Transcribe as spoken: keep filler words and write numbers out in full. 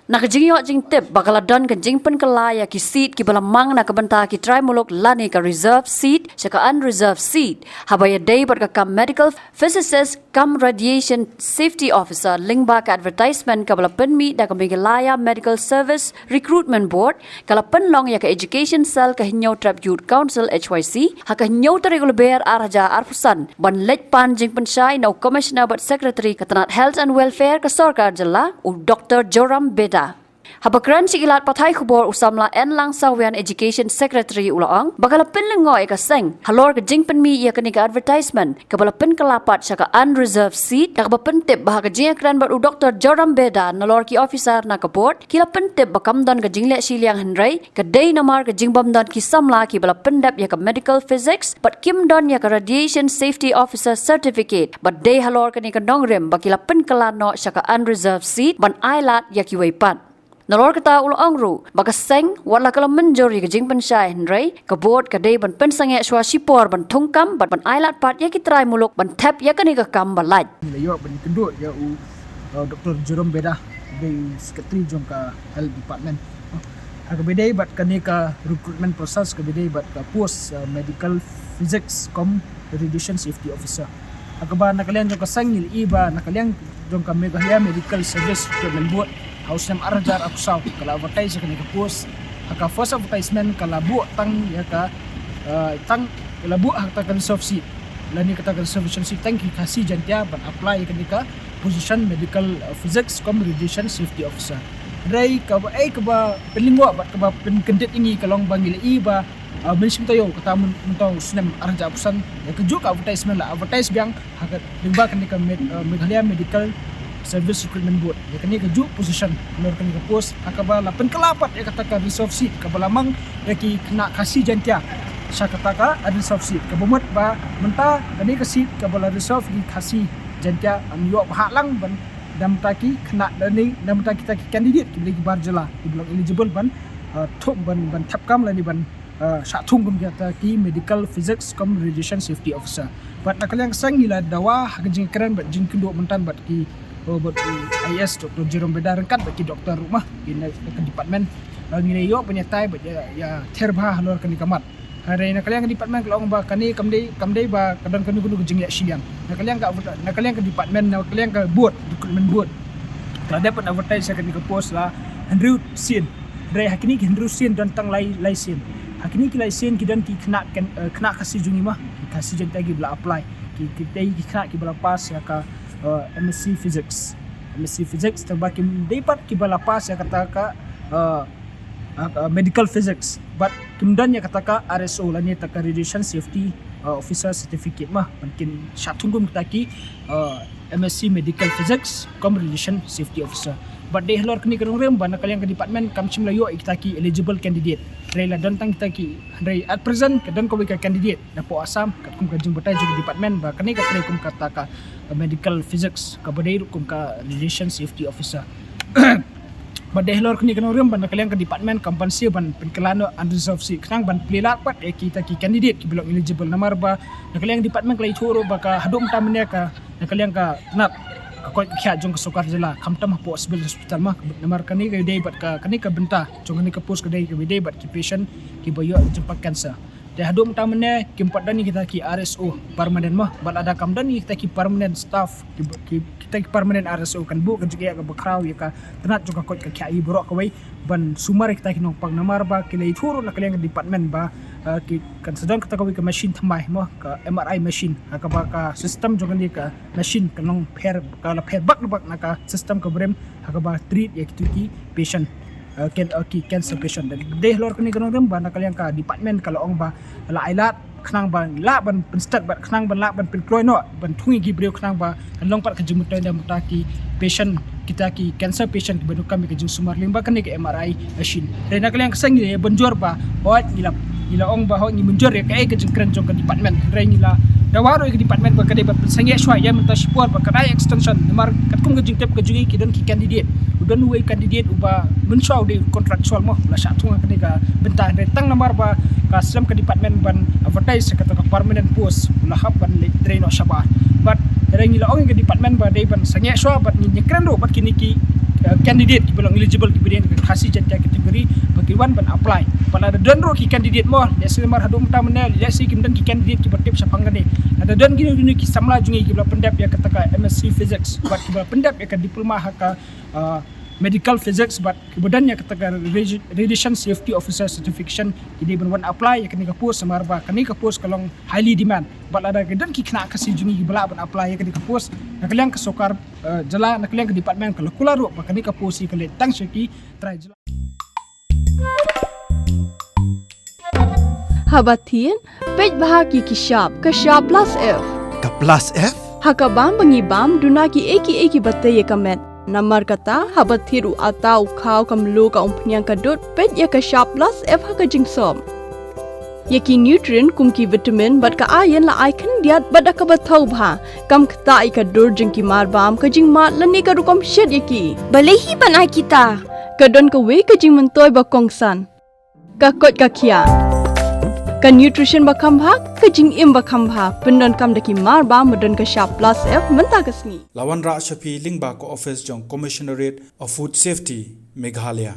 Na ka jingïoh jingtip ba ka la don ka jingpynkylla ïa ki seat kiba la mang na ka bynta ki trai muluk lane ka reserve seat sha ka unreserved seat haba ïadei bad ka kam medical physicist cum radiation safety officer lyngba ka advertisement kaba la pynmih da ka Meghalaya Medical Service Recruitment Board, ka la pynlong ïa ka Education Cell ka Hynñiewtrep Youth Council, H Y C, ha ka hynñiew tarik u Lber ar hajar arphew san, ban leit pan jingpynshai na u Commissioner bad Secretary ka tnat Health and Welfare ka Sorkar Jylla, u Doctor Joram Beda. Haba kren sha ki lad pathai khubor, u samla N. Langsawyan, Education Secretary, u la ong ba ka la pynlyngngoh ïa ka seng halor ka jingpynmih ïa kane ka advertisement kaba la pynkylla pat sha ka unreserved seat, da kaba pyntip ba ha ka jingïakren bad u Doctor Joram Beda nalor ki officer na ka board, ki la pyntip ba kam don ka jingleh shiliang, hynrei ka dei namar ka jingbym don ki samla kiba la pyndep ïa ka medical physics bad kim don ïa ka radiation safety officer certificate, bad dei halor kane ka nongrim ba ki la pynkylla noh sha ka unreserved seat ban ailad ïa kiwei pat. Nalor kata u la ong ruh ba ka seng wat la ka la mynjur ïa ka jingpynshai, hynrei ka board ka dei ban pynsangeh shuwa shipor ban thungkam bad ban ailad pat ïa ki trai muluk ban thep ïa kane ka kam ba lait. Ngi la ïoh ban ïakynduh ïa u, uh, Doctor Jerome Beda, dei u Secretary jong ka Health Department. Ha kaba ïadei bad kane ka recruitment process kaba ïadei bad ka post, uh, Medical Physics cum Radiation Safety Officer. Ha kaba na ka liang jong ka seng ngi la ïohi ba na ka liang jong ka Meghalaya Medical Service Recruitment Board, ha u snem ar hajar arphew saw ka la advertise ïa kane ka post. Ha ka first advertisement ka la buh tang ïa ka, uh, tang ka la buh ha kata ka reserve seat lane kata ka reservation seat tang ki Khasi Jaiñtia ban apply ïa kane ka position Medical, uh, Physics cum Radiation Safety Officer. Hynrei kaba, eh, kaba pynlyngngoh bad kaba pynkyndit ïa ngi ka long ba ngi la ïohi ba, uh, mynshem taïew, kata myn-, mynta u snem ar hajar arphew san, ïa kajuh ka advertisement la advertise biang ha ka, lyngba kane ka Med-, uh, Meghalaya Medical Service Recruitment Board ïa kane kajuh position halor kane ka post, ha kaba la pynkylla pat ïa kata ka reserve seat kaba la mang ïa ki khynnah Khasi Jaiñtia sha kata ka unreserved seat. Kaba mut ba mynta kane ka seat kaba la reserve ki Khasi Jaiñtia, ngi ïoh bha lang ban, na bynta ki khynnah lane na bynta kita ki candidate kiba dei ki bar jylla kiba long eligible ban, uh, thung ban, ban thep kam lane ban, uh, shah thung kum kita ki Medical Physics cum Radiation Safety Officer. Bad na ka liang ka seng ngi la dawa ha ka jingkren bad jingkynduh mynta bad ki, uh, bad u I A S Doctor Jerome Beda ryngkat bad ki doktor ruh ma, ki na ka department, uh, ngi la ïoh ban ïatai bad ïa, ïather bha halor kane ka mat. Hynrei na ka liang ka department ka la ong ba kane kam dei, kam dei ba ka don kano kano ka jingleh shiliang. Na ka liang ka, na ka liang ka department, na ka liang ka board, recruitment board, ka la dep ban advertise ïa kane ka post la hynriew sien. Hynrei ha kine ki hynriew sien don tang lai, lai sien. Ha kine ki lai sien ki don ki khynnah kan, eh, khynnah Khasi jong ngi ma, ki Khasi Jaiñtia kiba la apply. Ki, ki dei ki khynnah kiba la pass ïa ka, eh, M S C Physics. M S C Physics, tang ba kim dei pat kiba la pass ïa kata ka, eh, uh, uh, Medical Physics, bad kim don ïa kata ka R S O lane kata ka Radiation Safety, uh, Officer Certificate ma, ban kin shah thung kum kita ki, uh, M S C Medical Physics cum Radiation Safety Officer. Bad dei halor kane ka nongrim ba na ka liang ka department kam shym la ïoh ïa kita ki eligible candidate. Hynrei la don tang kita ki, hynrei at present ka don kawei ka candidate napoh Assam, katkum ka jingbatai jong ka department ba kane ka trei kum kata ka, uh, Medical Physics, kaba dei ruh kum ka Radiation Safety Officer. Bad dei halor kane ka nongrim ba na ka liang ka department kam banse ban pynkylla noh unreserved seat khnang ban plie lad pat ïa kita ki candidate kiba long eligible, namar ba na ka liang department ka la ïathuh ruh ba ka haduh mynta mynne ka, na ka liang ka tnat ka koit ka khiah jong ka sorkar jylla, khamtam hapoh civil hospital ma, namar kane ka dei bad ka, kane ka bynta jong kane ka post ka dei kaba dei bad ki patient kiba ïoh jingpang cancer. Te haduh mynta mynne kim pat don ïa kita ki R S O permanent ma, bad lada kam don ïa kita ki permanent staff, ki, ki, kita ki permanent R S O kan buh ka jingeh kaba khraw ïa ka tnat jong ka koit ka khiah hi baroh kawei ban sumar ïa kita ki nongpang, namar ba ki la ïathuh ruh na ka liang ka department ba, eh, ki kan sa don kata kawei ka machine thymmai ma, ka M R I machine, ha kaba ka system jong kane ka machine kan long pher, ka la pher bak na bak na ka system kaba rim ha kaba treat ïa kitu ki patient, eh, ken-, eh, ki cancer patient. Dei halor kane ka nongrim ba na ka liang ka department ka la ong ba la ailad khnang ban lah ban pynstad bad khnang ban lah ban pynkloi noh ban thung ïa ki briew khnang ba kan long pat ka jingmyntoi na bynta ki patient, kita ki cancer patient kiba donkam ïa ka jingsumar lyngba kane ka M R I machine. Hynrei na ka liang ka seng ngi la ïa mynjur ba hooid ngi la, ngi la ong ba hooid ngi mynjur ïa kaei ka jingkren jong ka department. Hynrei ngi la dawa ruh ïa ka department ba ka dei ban pynsangeh shuwa ïa mynta shipor ba ka dei extension, namar katkum ka jingtip ka jong ngi ki don ki candidate. U don uwei candidate uba mynshuwa u dei contractual mo, la shah thung ha kane ka bynta, hynrei tang namar ba ka slem ka department ban advertise ïa kata ka permanent post, u la hap ban leit trei noh shabar. Bad hynrei ngi la ong ïa ka department ba dei ban sangeh shuwa bad ngin ïakren ruh bad kine ki, candidate kiba long eligible kiba dei na ka Khasi Jaintia category ba ki wan ban apply. Bad lada don ruh ki candidate mo, lehse namar haduh mynta mynne lehse kim don ki candidate kiba tip shaphang kane. Lada don kino kino ki samla jong ngi kiba la pyndep ïa kata ka M S C Physics bad kiba la pyndep ïa ka diploma ha ka, ah, medical physics bad kiba don ïa kata ka radi-, radiation safety officer certification, ki dei ban wan apply ïa kane ka post namar ba kane ka post ka long highly demand. Bad lada ka don ki khynnah Khasi jong ngi kiba lah ban apply ïa kane ka post, na ka liang ka sorkar, eh, jylla, na ka liang ka department ka la kular ruh ba kane ka post ka leit tang sha ki trai jylla. Haba thied, peit bha ïa ki shap, ka shap plus F. Ka plus F? Ha ka bam ba ngi bam, duna kiei kiei kiba tei ïa ka met. Namar kata, haba thied u atta, u khaw, ka mluh, ka umphniang, ka dud, peit ïa ka shap plus F ha ka jingsop. Ïa ki nutrient kum ki vitamin bad ka iron la ai khyndiat bad da kaba thaw bha. Kam ktah ïa ka dur jong ki marbam, ka jingmad lane ka rukom shet ïa ki. Balei hi ban ai kita? Ka don kawei ka jingmyntoi ba kongsan. Ka koit ka khiah. Ka nutrition ba kham bha, ka jingim ba kham bha. Pyndonkam da ki marbam ba don ka shap plus F mynta ka sngi. La wanrah sha phi lyngba ka office jong Commissionerate of Food Safety, Meghalaya.